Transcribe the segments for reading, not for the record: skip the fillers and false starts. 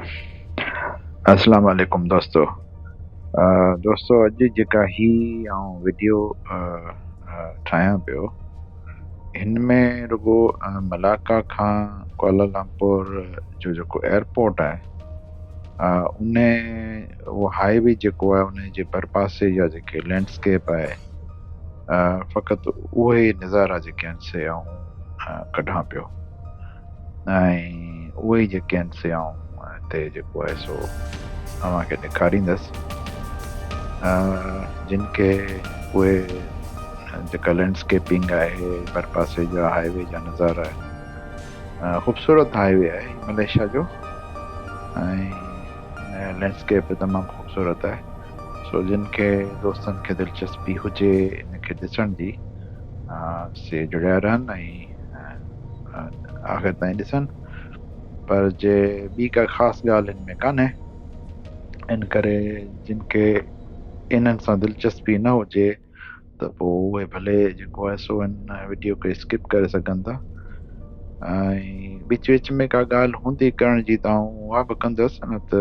अस्सलाम वालेकुम दोस्तों। दोस्तों अॼु जेका ही आउं वीडियो ठाहियां पियो, हिन में रुगो मलाका खां कुआलालंपुर जो जेको एयरपोर्ट आहे, उन उहो हाईवे जेको आहे उन जे भरपासे जा जेके लैंडस्केप आहे, फ़क़ति उहे नज़ारा जेके आहिनि से आउं कढां पियो ऐं उहे ई जेके आहिनि से आउं हिते जेको आहे सो तव्हांखे ॾेखारींदसि। जिन खे उहे जेका लैंडस्केपिंग आहे, भरपासे जा हाईवे जा नज़ारा आहे, ख़ूबसूरत हाईवे आहे मलेशिया जो ऐं लैंडस्केप तमामु ख़ूबसूरत आहे। सो जिन खे दोस्तनि खे दिलचस्पी हुजे हिनखे ॾिसण जी, से जुड़िया रहनि ऐं आख़िर ताईं ॾिसनि। पर जे ॿी का ख़ासि ॻाल्हि हिन में कान्हे, इन करे जिन खे इन्हनि सां दिलचस्पी न हुजे त पोइ उहे भले जेको आहे सो हिन वीडियो खे स्किप करे सघनि था। ऐं विच विच में का ॻाल्हि हूंदी करण जी त आउं उहा बि कंदुसि, न त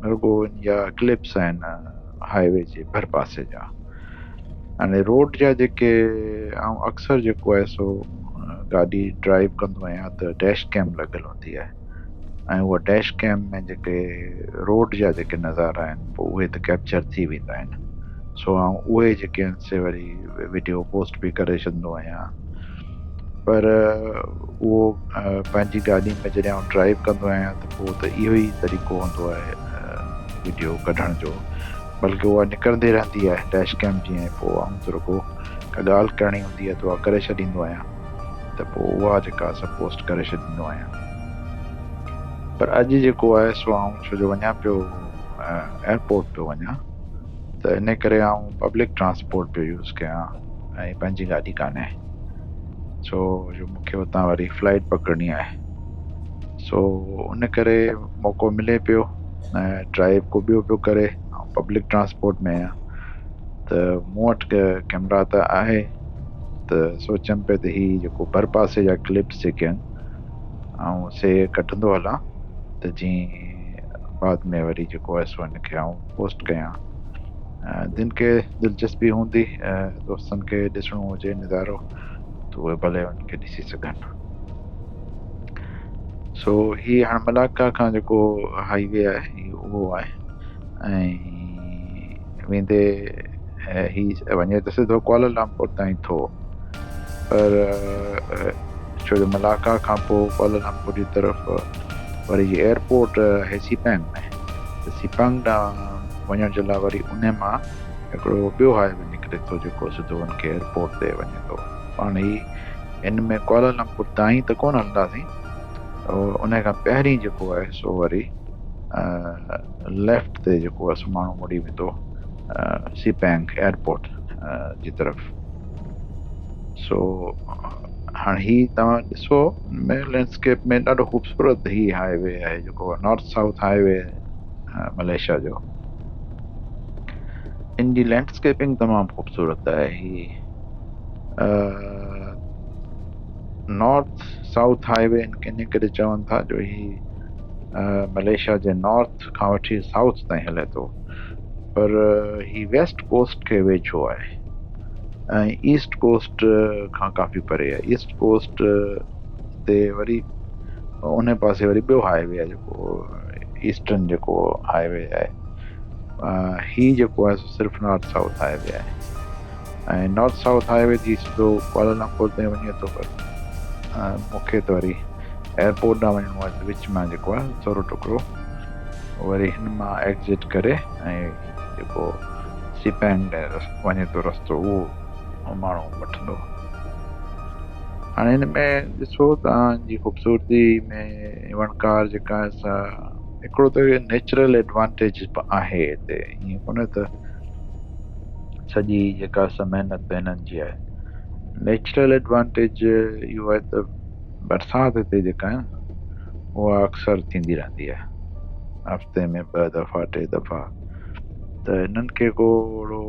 रुगो इन जा क्लिप्स आहिनि हाईवे जे भरपासे जा। हाणे रोड जा जेके आउं अक्सर जेको आहे सो गाॾी ड्राइव कंदो आहियां त डैश कैम लॻल हूंदी आहे ऐं उहा डैश कैम में जेके रोड जा जेके नज़ारा आहिनि पोइ उहे त कैप्चर थी वेंदा आहिनि। सो आउं उहे जेके आहिनि से वरी वीडियो पोस्ट बि करे छॾींदो आहियां। पर उहो पंहिंजी गाॾी में जॾहिं आउं ड्राइव कंदो आहियां त पोइ त इहो ई तरीक़ो हूंदो आहे वीडियो कढण जो, बल्कि उहा निकिरंदी रहंदी आहे डैश कैम जीअं। पोइ आउं त रुगो का ॻाल्हि करणी हूंदी आहे त उहा करे छॾींदो आहियां, त पोइ उहा जेका सो पोस्ट करे छॾींदो आहियां। पर अॼु जेको आहे सो आउं छो जो वञा पियो एयरपोर्ट पियो वञा, त इन करे आउं पब्लिक ट्रांसपोर्ट पियो यूज़ कयां ऐं पंहिंजी गाॾी कान्हे, छो जो मूंखे हुतां वरी फ्लाइट पकड़णी आहे। सो उन करे मौक़ो मिले पियो ऐं ड्राइव को ॿियो पियो करे, ऐं पब्लिक ट्रांसपोर्ट में आहियां त मूं वटि कैमरा त आहे, त सोचनि पियो त हीउ जेको भरपासे जा क्लिप्स जेके आहिनि ऐं से कढंदो हलां त जीअं बाद में वरी जेको आहे सो हिनखे आउं पोस्ट कयां। जिन खे दिलचस्पी हूंदी, दोस्तनि खे ॾिसणो हुजे नज़ारो, त उहे भले हुनखे ॾिसी सघनि। सो हीअ हाणे मलाका खां जेको हाईवे आहे हीउ उहो आहे ऐं वेंदे हीअ वञे त सिधो कुआलालंपुर ताईं थो, पर छो जो मलाका खां पोइ कुआलालंपुर जी तरफ़ वरी एयरपोर्ट आहे सिपैंग में, त सिपैंग ॾांहुं वञण जे लाइ वरी उन मां हिकिड़ो ॿियो हाईवे निकिरे थो जेको सिधो हुनखे एयरपोर्ट ते वञे थो। पाण ही हिन में कुआलालंपुर ताईं त कोन हलंदासीं, उन खां पहिरीं जेको आहे सो वरी लेफ्ट ते जेको आहे सो माण्हू मुड़ी वेंदो सिपैंग एयरपोर्ट जी तरफ़। सो हाणे हीउ तव्हां ॾिसो में लैंडस्केप में ॾाढो ख़ूबसूरत हीउ हाईवे आहे जेको नॉर्थ साउथ हाईवे मलेशिया जो। इन जी लैंडस्केपिंग तमामु ख़ूबसूरत आहे। हीअ नॉर्थ साउथ हाईवे इन करे चवनि था जो हीउ मलेशिया जे नॉर्थ खां वठी साउथ ताईं हले थो, पर हीउ वेस्ट कोस्ट खे वेझो आहे ऐं ईस्ट कोस्ट खां काफ़ी परे आहे। ईस्ट कोस्ट ते वरी उन पासे वरी ॿियो हाईवे आहे जेको ईस्टर्न जेको हाईवे आहे। हीउ जेको आहे सो सिर्फ़ु नॉर्थ साउथ हाईवे आहे ऐं नॉर्थ साउथ हाईवे थी सिधो कुआलालंपुर ताईं वञे थो, पर मूंखे त वरी एयरपोर्ट ॾांहुं वञिणो आहे त विच मां जेको आहे थोरो टुकड़ो वरी हिन मां एग्ज़िट करे ऐं जेको सिपैंग वञे थो रस्तो उहो माण्हू वठंदो। हाणे हिन में ॾिसो तव्हांजी ख़ूबसूरती में वणकार जेका आहे सा हिकिड़ो त नेचुरल एडवांटेज आहे हिते, ईअं कोन्हे त सॼी जेका सा महिनत हिननि जी आहे। नेचुरल एडवांटेज इहो आहे त बरसाति हिते जेका आहे उहा अक्सर थींदी रहंदी आहे, हफ़्ते में 2 दफ़ा 3 दफ़ा, त हिननि खे को अहिड़ो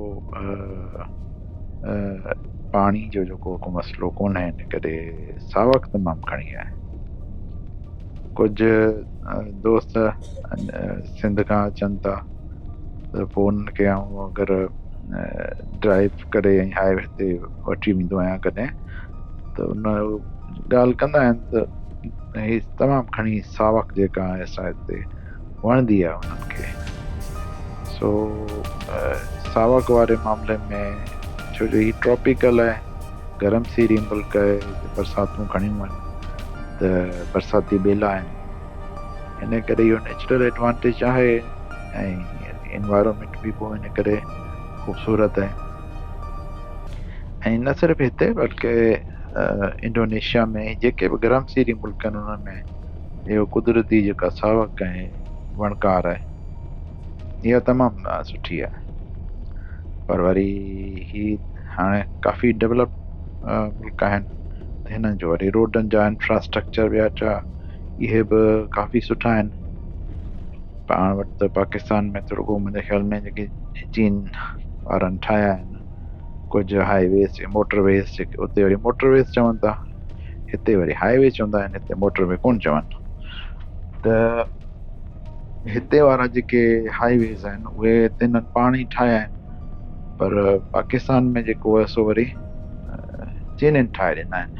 पाणी जो जेको को मसइलो कोन्हे, हिन करे सावक तमामु घणी आहे। ڪجهه دوست سنڌ کان اچن ٿا ته پوءِ انهن کي آئون اگر ڊرائيو ڪري ۽ هاءِ وي تي وٺي ويندو آهيان ڪڏهن ته ان ڳالهه ڪندا آهن ته هي تمام گهڻي ساوڪ جيڪا آهي سا هتي وڻندي آهي انهن کي. سو ساوڪ واري معاملي ۾ ڇو جو هي ٽراپيڪل آهي، گرم سيري ملڪ آهي، برساتون گهڻيون آهن ته برساتي ٻيلا آهن، ان ڪري اهو نيچرل ايڊوانٽيج آهي ۽ انوائرمينٽ به پوء ان ڪري خوبصورت آهي. ۽ نه صرف هتي بلڪه انڊونيشيا ۾ جيڪي به گرم سيري ملڪ آهن انهن ۾ اهو قدرتي جيڪا ساوڪ ۽ وڻڪار آهي اها تمام سٺي آهي. پر وري هي هاڻي ڪافي ڊولپ ملڪ آهن ته هنن جو وري روڊن جا انفراسٽرڪچر ٻيا ٽيا اهي به ڪافي سٺا آهن. پاڻ وٽ ته پاڪستان ۾ ته رڳو منهنجي خيال ۾ جيڪي چين وارن ٺاهيا آهن ڪجهه هاءِ ويز يا موٽر ويز جيڪي اتي وري موٽر ويز چون ٿا، هتي وري هاءِ وي چوندا آهن، هتي موٽر وي ڪونه چون. ته هتي وارا جيڪي هاءِ ويز آهن اهي هتي هنن پاڻ ئي ٺاهيا آهن، پر پاڪستان ۾ جيڪو آهي سو وري چينين ٺاهي ڏنا آهن.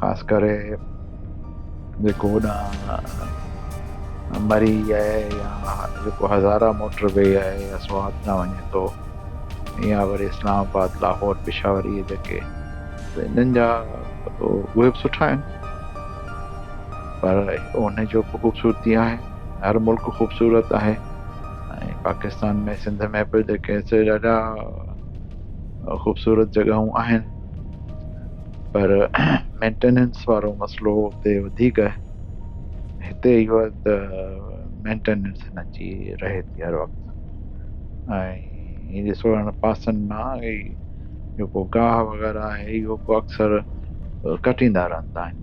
خاص ڪري جيڪو هوڏانهن مري آهي يا جيڪو هزارا موٽر وي آهي يا سوات ڏانهن وڃي ٿو يا وري اسلام آباد، لاهور، پشاور اهي جيڪي ته انهن جا اهي به سٺا آهن، پر ان جو به خوبصورتي آهي. هر ملڪ خوبصورت آهي ۽ پاڪستان ۾ سنڌ ۾ به جيڪي سي ڏاڍا خوبصورت جڳهيون آهن، پر مينٽيننس وارو مسئلو اتي وڌيڪ آهي. هتي اهو آهي ته مينٽيننس هنن جي رهي ٿي هر وقت. ۽ هي ڏسو هاڻي پاسن مان هي جيڪو گاهه وغيره آهي اهو به اڪثر ڪٽيندا رهندا آهن.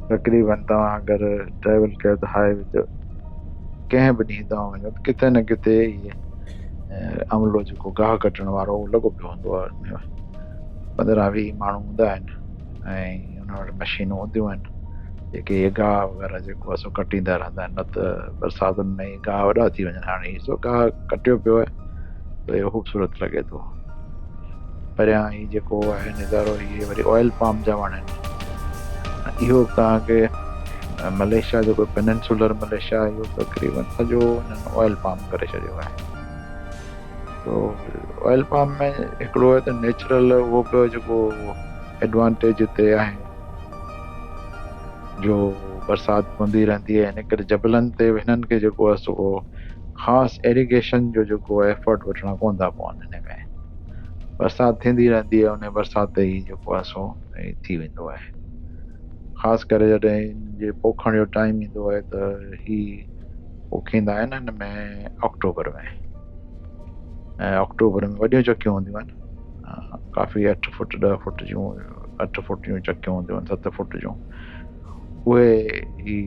تقريبن توهان اگر ٽريول ڪيو ته هاء وي تي ڪنهن به ڏينهن توهان وڃو ته ڪٿي نه ڪٿي اهي عملو جيڪو گاهه ڪٽڻ وارو اهو لڳو پيو هوندو آهي. ان ۾ 15 20 ماڻهو هوندا آهن ۽ ان وٽ مشينون هونديون آهن جيڪي اهي گاهه وغيره جيڪو آهي سو ڪٽيندا رهندا آهن، نه ته برساتن ۾ ئي گاهه وڏا ٿي وڃن. هاڻي هي سو گاهه ڪٽيو پيو آهي ته اهو خوبصورت لڳي ٿو. پريان هي جيڪو آهي نظارو هي وري آئل پام جا وڻ آهن. اهو به توهان کي ملائيشيا جيڪو پيننسولر ملائيشيا اهو تقريبن سڄو هنن آئل پام ڪري ڇڏيو آهي. تو آئل پام ۾ هڪڙو آهي ته نيچرل اهو به جيڪو ايڊوانٽيج هتي آهي جو برسات پوندي رهندي آهي، ان ڪري جبلن تي هنن کي جيڪو آهي سو خاص ايريگيشن جو جيڪو آهي ايفرٽ وٺڻا ڪونه ٿا پون. هن ۾ برسات ٿيندي رهندي آهي، ان برسات تي ئي جيڪو آهي سو ٿي ويندو آهي. خاص ڪري جڏهن هن جي پوکڻ جو ٽائيم ايندو آهي ته هي پوکيندا آهن هن ۾ آڪٽوبر ۾، ۽ آڪٽوبر ۾ وڏيون چڪيون هونديون آهن، ڪافي 8 فوٽ 10 فوٽ جون، 8 فوٽ جون چڪيون هونديون آهن، 7 فوٽ جون. اهي هي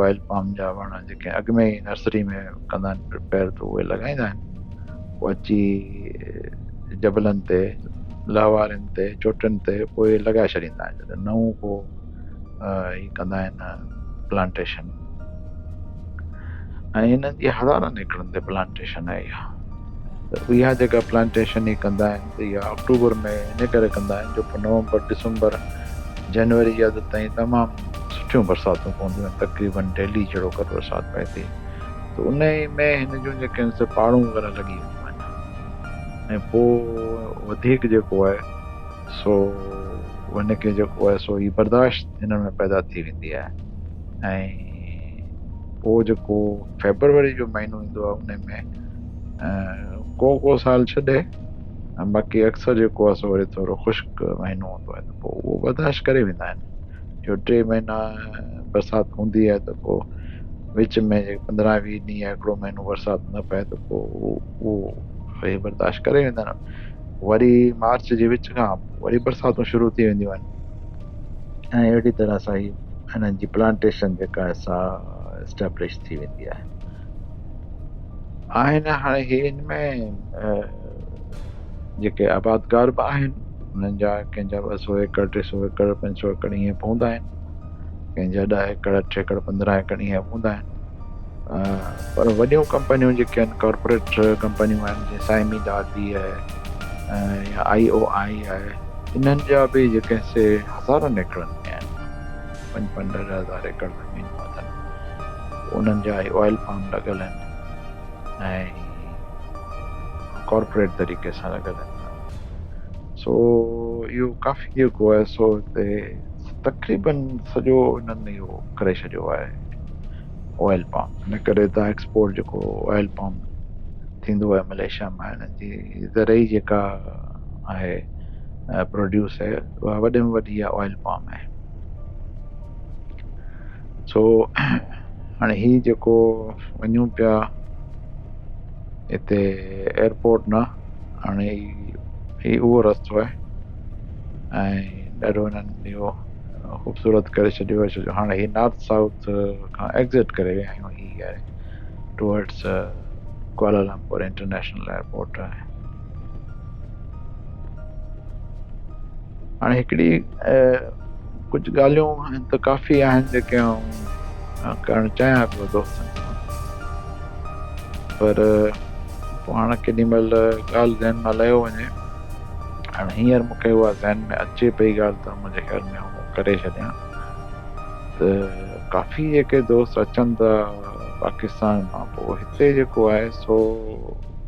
آئل پام جا وڻ جيڪي اڳ ۾ ئي نرسري ۾ ڪندا آهن پريپيئر ته اهي لڳائيندا آهن. پوءِ اچي جبلن تي، لهوارين تي، چوٽين تي پوءِ لڳائي ڇڏيندا آهن. جڏهن نئون پوءِ هي ڪندا آهن پلانٽيشن، ۽ هنن جي هزارن ايڪڙن تي پلانٽيشن آهي اها. ته اها جيڪا پلانٽيشن هي ڪندا آهن ته اها آڪٽوبر ۾ ان ڪري ڪندا آهن جو پوءِ نومبر، ڊسمبر، جنوري جي اڌ تائين تمام سٺيون برساتون پونديون آهن، تقريبن ڊيلي جهڙو ڪر برسات پئي ٿي ته ان ۾ هن جون جيڪي آهن سي پاڙون وغيره لڳي وينديون آهن ۽ پوء وڌيڪ جيڪو آهي سو هن کي جيڪو آهي سو هي برداشت هنن ۾ پيدا ٿي ويندي آهي. ۽ پوءِ جيڪو فيبروري جو مهينو ايندو آهي ان ۾ ڪو ڪو سال ڇڏي ۽ باقي اڪثر جيڪو آهي سو وري ٿورو خشڪ مهينو هوندو آهي ته پوءِ اهو برداشت ڪري ويندا آهن. جو 3 مهينا برسات هوندي آهي ته پوءِ وچ ۾ جيڪي 15 20 ڏينهن يا هڪڙو مهينو برسات نه پئي ته پوء اهو اهي برداشت ڪري ويندا آهن. وري مارچ جي وچ کان وري برساتون شروع ٿي وينديون آهن ۽ اهڙي طرح سان هي هنن جي پلانٽيشن جيڪا آهي سا اسٽيبلش ٿي ويندي آهي. آهن هاڻي هي ان ۾ جيڪي آبادگار به آهن انهن جا ڪنهن جا 200 ايڪڙ، 300 ايڪڙ، 500 ايڪڙ ائين به هوندا آهن. ڪنهن جا ڏهه ايڪڙ، اٺ ايڪڙ، 15 ايڪڙ ائين به هوندا آهن. پر وڏيون ڪمپنيون جيڪي آهن ڪارپوريٽ ڪمپنيون آهن جيئن سائمي ڊاربي آهي يا آئي او آئي آهي انهن جا به جيڪي سي هزارن ايڪڙن ۾ آهن پنج پنج ڏهه ڏهه هزار ايڪڙ زمين اٿن انهن جا هي آئل پام لڳل آهن ۽ ڪارپوريٽ طريقي سان لڳل آهن سو اهو ڪافي جيڪو آهي سو هتي تقريبن سڄو انهن اهو ڪري ڇڏيو آهي آئل پام ان ڪري هتان ايڪسپورٽ جيڪو آئل پام ٿيندو آهي ملائيشيا مان هنن جي زرعي جيڪا آهي پروڊيوس آهي اها وڏي ۾ وڏي اها آئل پام آهي سو هاڻي هي جيڪو وڃون پيا هتي ايئرپورٽ نه هاڻي هي اهو رستو آهي ۽ ڏاڍو هنن اهو خوبصورت ڪري ڇڏيو آهي ڇو جو هاڻي هي نارٿ سائوٿ کان ايگزٽ ڪري ويا آهيون هي آهي ٽوورڊس ڪوالالمپور انٽرنيشنل ايئرپورٽ آهي هاڻي هڪڙي ڪجهه ڳالهيون آهن ته ڪافي آهن جيڪي آئون ڪرڻ چاهيان پيو دوستن سان پر پوء هاڻ ڪيڏي مهل ڳالهه ذهن مان لهيو وڃي هاڻ هينئر مون کي اها ذهن ۾ اچي پئي ڳالهه ته منهنجي خيال ۾ آئون ڪري ڇڏيان ته ڪافي جيڪي دوست اچن ٿا پاڪستان مان پوء هتي جيڪو آهي سو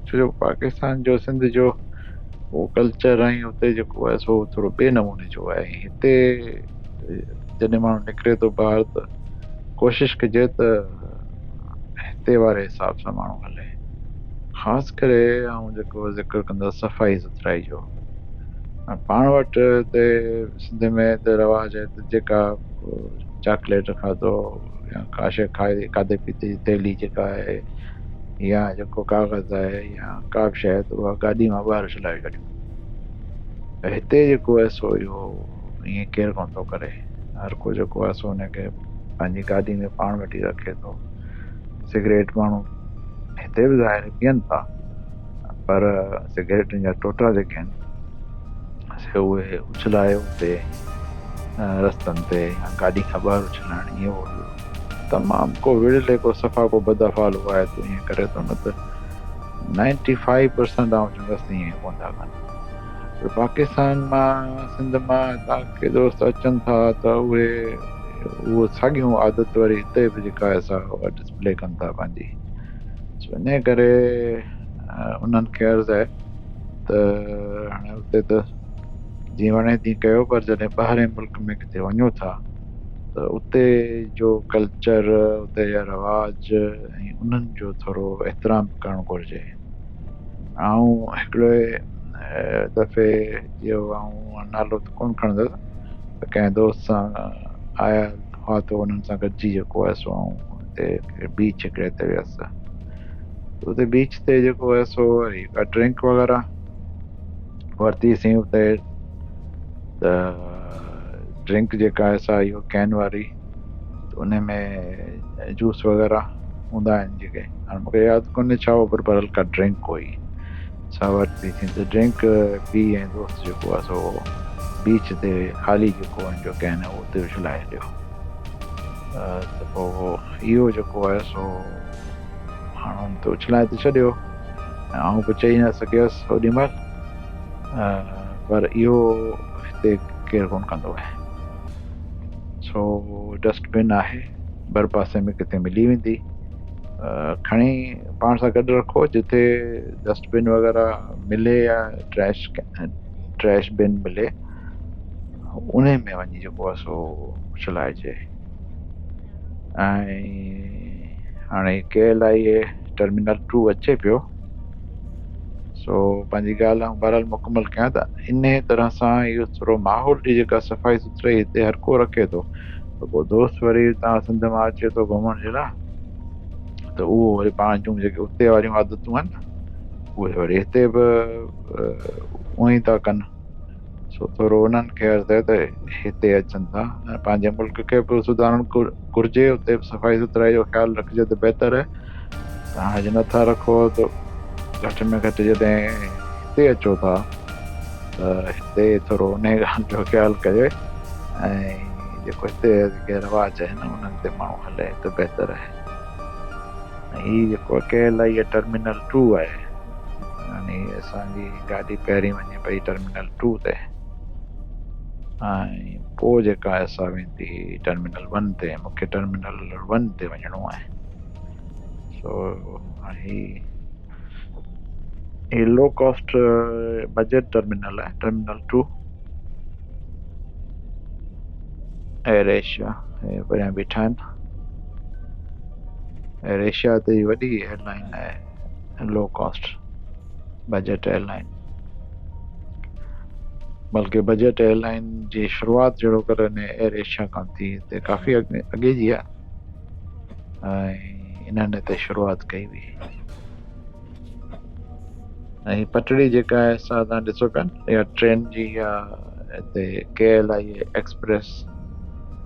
ڇو جو پاڪستان جو سنڌ جو اهو ڪلچر ۽ اتي جيڪو آهي سو ٿورو ٻئي نموني جو آهي هتي جڏهن ماڻهو نڪري ٿو ٻاهر ته ڪوشش ڪجي ته هتي واري حساب سان ماڻهو هلي خاص ڪري آئون جيڪو ذڪر ڪندس صفائي سٿرائي جو پاڻ وٽ هتي سنڌ ۾ ته رواج آهي ته جيڪا چاڪليٽ کاڌو يا ڪا شيء کائي کاڌي پيتي جي ٿيلهي جيڪا آهي يا جيڪو ڪاغذ آهي يا ڪا به شيء آهي ته اها گاڏي مان ٻاهر اڇلائي ڇڏيون هتي جيڪو آهي سو اهو ائين ڪير ڪونه ٿو ڪري هر ڪو جيڪو آهي سو ان کي پنهنجي گاڏي ۾ پاڻ وٽ ئي رکي ٿو سگريٽ ماڻهو هتي به ظاهر پيئن ٿا پر سگريٽن جا ٽوٽا جيڪي آهن سي اهي اڇلائي اتي رستن تي يا گاڏي کان ٻاهر اڇلائڻ اهو تمام ڪو ورلي ڪو صفا ڪو بدافعال هو آهي ته ائين ڪري ٿو نه ته نائنٽي فائيو پرسنٽ آئون چوندس ته ائين ڪونه ٿا ڪن پر پاڪستان مان سنڌ مان هتان ڪي دوست اچن ٿا ته اهي اهو ساڳيون عادت وري هتي به جيڪا آهي سا اها ڊسپلي ڪن ٿا پنهنجي سو انهي ڪري انهن کي عرض آهي ته هاڻي اتي ته جيئن وڻي تيئن ڪيو پر جڏهن ٻاهرين ملڪ ۾ ڪٿي وڃو ٿا ته اتي جو ڪلچر اتي جا رواج ۽ انهن جو ٿورو احترام به ڪرڻ گهرجي. آئون هڪڙي دفعي جو آئون نالو ته ڪونه کڻندس ته ڪنهن دوست سان آيا هئا ته انهن سان گڏجي جيڪو آهي سو آئون هتي بيچ هڪڙي تي ويس اتي بيچ تي جيڪو آهي سو وري ڊرنڪ وغيره ورتيسين اتي ته ڊرنڪ جيڪا آهي سا اهو ڪين واري ان ۾ جوس وغيره هوندا آهن جيڪي هاڻي مونکي ياد ڪونهي ڇا هو پر بهرحال ڪا ڊرنڪ هئي سا ورتيسين ته ڊرنڪ پي ۽ دوست جيڪو آهي سو بيچ تي خالي جيڪو ان جو ڪين هو اتي اڇلائي ڇڏيو ته پوء اهو جيڪو آهي سو هاڻ ان تي اڇلائي ته ڇڏيو ۽ آئون به چئي نه سگهيس اوڏي مهل پر اهو هتي ڪير ڪونه ڪندو آهي سو ڊسٽ بن آهي ڀر پاسي ۾ ڪٿي ملي ويندي کڻي پاڻ سان گڏ رکو جتي ڊسٽ بن وغيره ملي يا ٽريش ٽريش بن ملي ان ۾ وڃي جيڪو آهي سو اڇلائجي ۽ هاڻي K L I A terminal 2 اچي پيو سو پنهنجي ڳالهه آئون بهرحال مڪمل ڪيان ته انهي طرح سان اهو ٿورو ماحول جي جيڪا صفائي سٿرائي هتي هر ڪو رکي ٿو ته پوء دوست وري هتان سنڌ مان اچي ٿو گهمڻ جي لاء ته اهو وري پاڻ جون جيڪي اتي واريون عادتون آهن اهي وري هتي به اونئي ٿا ڪن سو ٿورو انهن کي عرض آهي ته هتي اچن ٿا ۽ پنهنجي ملڪ کي به سڌارڻ گهرجي اتي به صفائي سٿرائي جو خيال رکجي ته بهتر آهي توهان جي نٿا رکو ته گهٽ ۾ گهٽ جڏهن هتي اچو ٿا ته هتي ٿورو انهي ڳالهه جو خيال ڪجي ۽ جيڪو هتي جيڪي رواج آهن انهن تي ماڻهو هلي ته بهتر آهي. ۽ هي جيڪو ڪي ايل I terminal 2 آهي، يعني اسان جي گاڏي پهرين وڃي پئي ٽرمينل 2 تي ۽ پوءِ جيڪا آهي سا ويندي ٽرمينل 1 تي. مون کي ٽرمينل 1 تي وڃڻو آهي. سو هاڻي هي لو ڪاسٽ بجيٽ ٽرمينل آهي، ٽرمينل 2 ايئر ايشيا. هي پريان بيٺا آهن. ايئر ايشيا تي وڏي ايئر لائن آهي، low cost budget airline. بلڪه بجيٽ ايئر لائن جي شروعات جهڙو ڪر ان ايئر ايشيا کان ٿي، هتي ڪافي اڳي جي آهي ۽ انهن هتي شروعات ڪئي هئي. ۽ پٽڙي جيڪا آهي سا توهان ڏسو پيا، اها ٽرين جي اها هتي ڪي ايل I express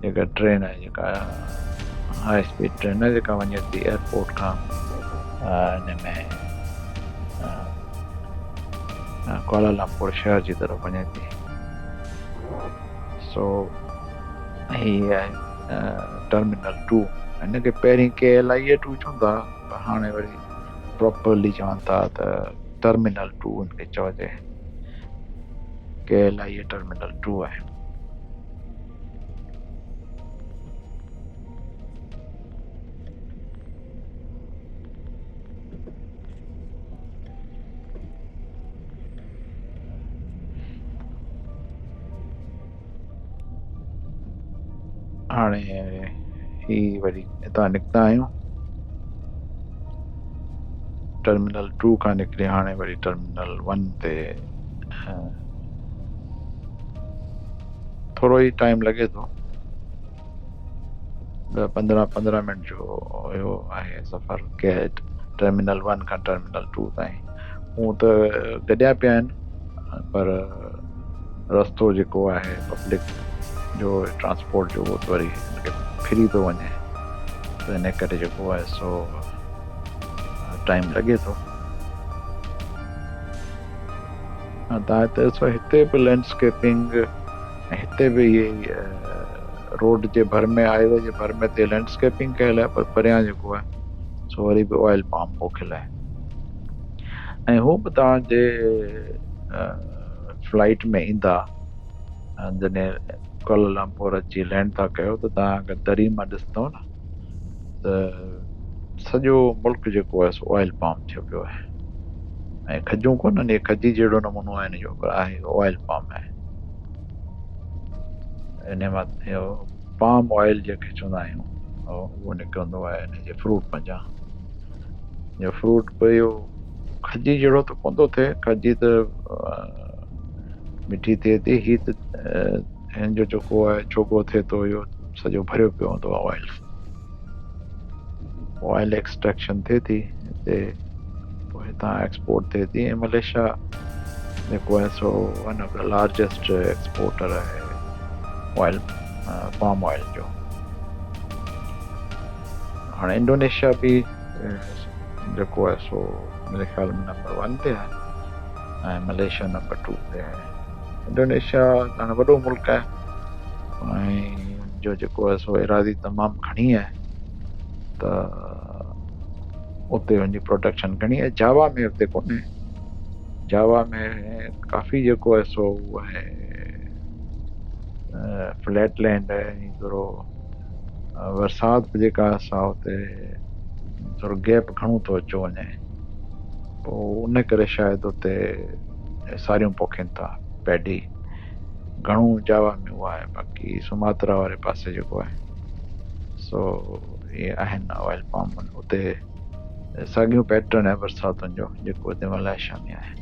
جيڪا ٽرين آهي، جيڪا هاء اسپيڊ ٽرين آهي، جيڪا وڃي ٿي ايئرپورٽ کان ان ۾ ڪوالالمپور شهر جي طرف وڃي ٿي. سو هي آهي ٽرمينل 2. هن کي پهرين ڪي ايل I اي 2 چوندا، پر هاڻي وري پراپرلي چون ٿا ته ٽرمينل 2 هن کي چئجي. K L I A terminal 2 آهي. هاڻي هي وري هتان نڪتا آهيون ٽرمينل 2 کان نڪري، هاڻي وري ٽرمينل 1 تي ٿورو ئي ٽائيم لڳي ٿو، 10 15 منٽ جو اهو آهي سفر ڪي ٽرمينل 1 کان ٽرمينل 2 تائين. هونء ته گڏيا پيا آهن، پر رستو جيڪو آهي پبلڪ جو ٽرانسپورٽ جو اهو ته وري هن کي ڦري ٿو وڃي، ته ان ڪري جيڪو آهي سو ٽائيم لڳي ٿو. توهان هتي ڏسو، هتي به لينڊسڪيپنگ ۽ هتي به اهي روڊ جي ڀر ۾، هاء وي جي ڀر ۾ تي لينڊسڪيپنگ ڪيل آهي، پر پريان جيڪو آهي سو وري به آئل پام پوکيل آهي. ۽ هو به توهان جي فلائيٽ ۾ ايندا، جڏهن ڪوالالمپور اچي لينڊ ٿا ڪيو ته توهان اگر دري مان ڏسندو نه ته سڄو ملڪ جيڪو آهي سو آئل پام ٿيو پيو آهي. ۽ کجون ڪونهن، اهي کجي جهڙو نمونو آهي هن جو، پر آهي آئل پام آهي. ان مان اهو پام آئل جيڪي چوندا آهيون اهو نڪرندو آهي ان جي فروٽ منجهان. جو فروٽ به اهو کجي جهڙو ته ڪونه ٿو ٿئي، کجي ته مٺي ٿئي ٿي، هي ته هن جو جيڪو آهي ڇوڳو ٿئي ٿو اهو سڄو ڀريو پيو هوندو آهي آئل سان. آئل ايڪسٽريڪشن ٿئي ٿي هتي، پوء هتان ايڪسپورٽ ٿئي ٿي. ۽ ملائيشيا جيڪو آهي سو one of the largest exporter آهي آئل، پام آئل جو. هاڻي انڊونيشيا به جيڪو آهي سو منهنجي خيال ۾ نمبر 1 تي آهي ۽ ملائيشيا نمبر 2 تي آهي. انڊونيشيا هاڻي وڏو ملڪ آهي ۽ ان جو جيڪو آهي سو ايراضي تمام گهڻي آهي، ته اتي ان جي پروڊڪشن گهڻي آهي. جاوا ۾ اتي ڪونهي، جاوا ۾ ڪافي جيڪو آهي سو آهي فليٽ لينڊ آهي، ٿورو برسات به جيڪا آهي سا اتي ٿورو گيپ گهڻو ٿو اچيو وڃي، پوء ان ڪري شايد اتي ساريون پوکين ٿا، پيڊي گهڻو جاوا ۾ اها آهي. باقي سماترا واري پاسي جيڪو آهي سو اهي آهن آئل پام، اتي ساڳيون پيٽرن آهي برساتن جو جيڪو اتي ملائيشيا ۾ آهي.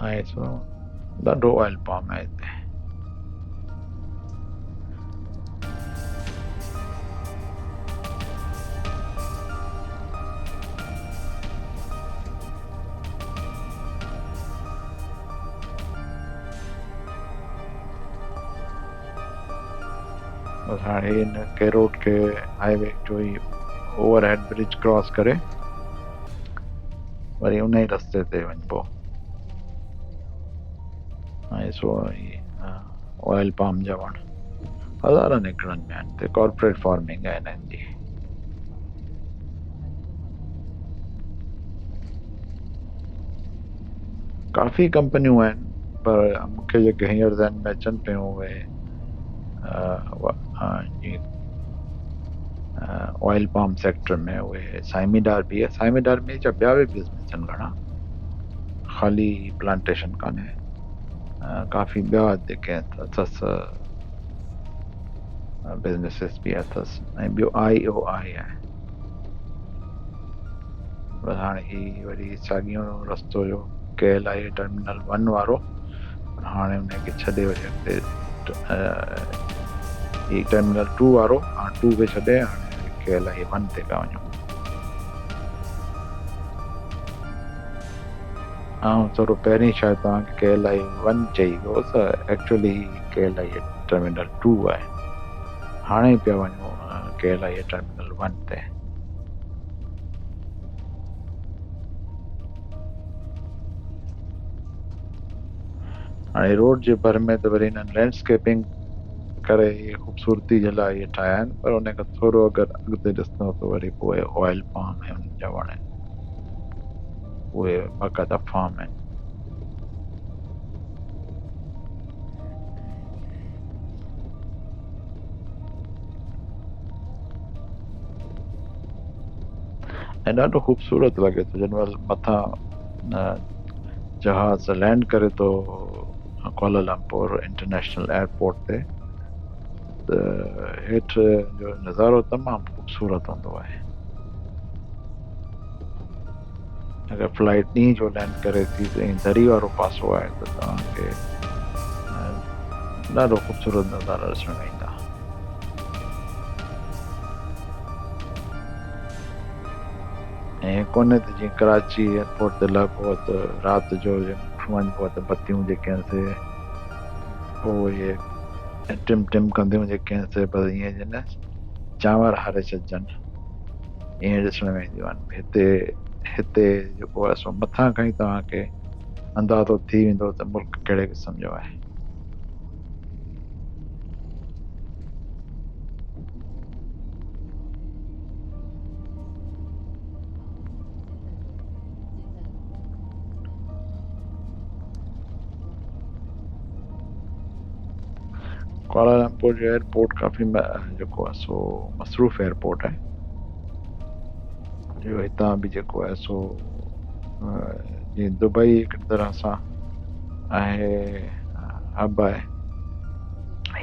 آهي سو ڏاڍو آئل پام آهي هتي. بس هاڻي هن ڪيروٽ کي هاء وي جو هي اوور هيڊ برج ڪراس ڪري وري ان ئي رستي تي وڃبو. سو آئل پام جا وڻ هزارن ايڪڙن ۾ آهن هتي ڪارپوريٽ فارمنگ آهي هنن جي. ڪافي ڪمپنيون آهن پر مون کي جيڪي هينئر ذهن ۾ اچن پيون اهي جيئن آئل پام سيڪٽر ۾ اهي سائميڊار به آهي سائميڊار ۾ جا ٻيا به بزنس آهن گهڻا خالي پلانٽيشن ڪانهي ڪافي ٻيا جيڪي اٿس بزنسز به اٿس ۽ ٻيو آئي او آئي آهي بس هاڻي هي وري ساڳيو رستو جو K L I terminal one وارو پر هاڻي ان کي ڇڏي وري اڳتي هي ٽرمينل ٽو وارو هاڻي ٽو کي ڇڏي هاڻي ڪي ايل I one تي پيا وڃون. آئون ٿورو پهرين شايد توهان کي ڪي ايل I one چئي ويو هوس actually he K L I terminal two آهي هاڻي پيا وڃون K L I terminal one تي. هاڻي روڊ جي ڀر ۾ ته وري هنن لينڊسڪيپنگ ڪري اهي خوبصورتي جي لاء اهي ٺاهيا آهن پر ان کان ٿورو اگر اڳتي ڏسندو ته وري پوء آئل پام ۽ انهن جا وڻ آهن اهي باقاعده فارم آهن. ۽ ڏاڍو خوبصورت لڳي ٿو جنهن مهل مٿان جهاز لينڊ ڪري ٿو ڪوالالمپور انٽرنيشنل ايئرپورٽ تي ته هيٺ جو نظارو تمام خوبصورت هوندو آهي اگر فلائيٽ ڏينهن جو لينڊ ڪري ٿي ۽ دري وارو پاسو آهي ته توهان کي ڏاڍو خوبصورت نظارا ڏسڻ ۾ ايندا. ائين ڪونهي ته جيئن ڪراچي ايئرپورٽ تي لهبو ته رات جو وڃبو ته بتيون جيڪي آهن سي پوء اهي ٽم ٽم ڪنديون جيڪي آهن سي بس ائين ڄڻ چانور هاري ڇڏجن. ائين ڏسڻ ۾ اينديون آهن. هتي هتي جيڪو آهي سو مٿان کان ئي توهان کي اندازو ٿي ويندو ته ملڪ ڪهڙي قسم جو آهي. ڪوالالمپور جو ايئرپورٽ ڪافي جيڪو آهي سو مصروف ايئرپورٽ آهي جو هتان به جيڪو آهي سو جيئن دبئي هڪ طرح سان آهي هب آهي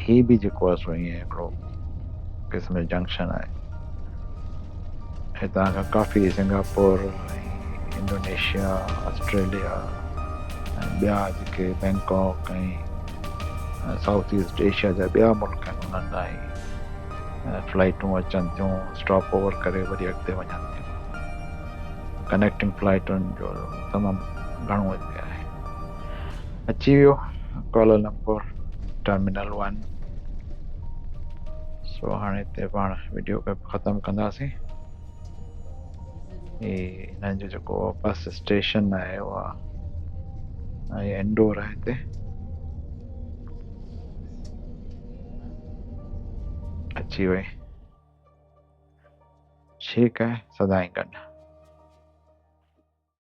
هي به جيڪو آهي سو ائين هڪڙو قسم جو جنڪشن آهي هتان کان ڪافي سنگاپور ۽ انڊونيشيا آسٽريليا ۽ ٻيا جيڪي بينڪاڪ ۽ سائوٿ ايسٽ ايشيا جا ٻيا ملڪ آهن انهن ڏانهن فلائيٽون اچن ٿيون اسٽاپ اوور ڪري وري اڳتي وڃن ٿيون ڪنيڪٽنگ فلائيٽن جو تمام گهڻو هتي آهي اچي ويو ڪوالالمپور ٽرمينل ون سو هاڻي هتي پاڻ وڊيو کي ختم ڪنداسين هي هنن جو جيڪو بس اسٽيشن آهي اها انڊور آهي هتي اچي وئي ٺيڪ آهي سدائين گڏ.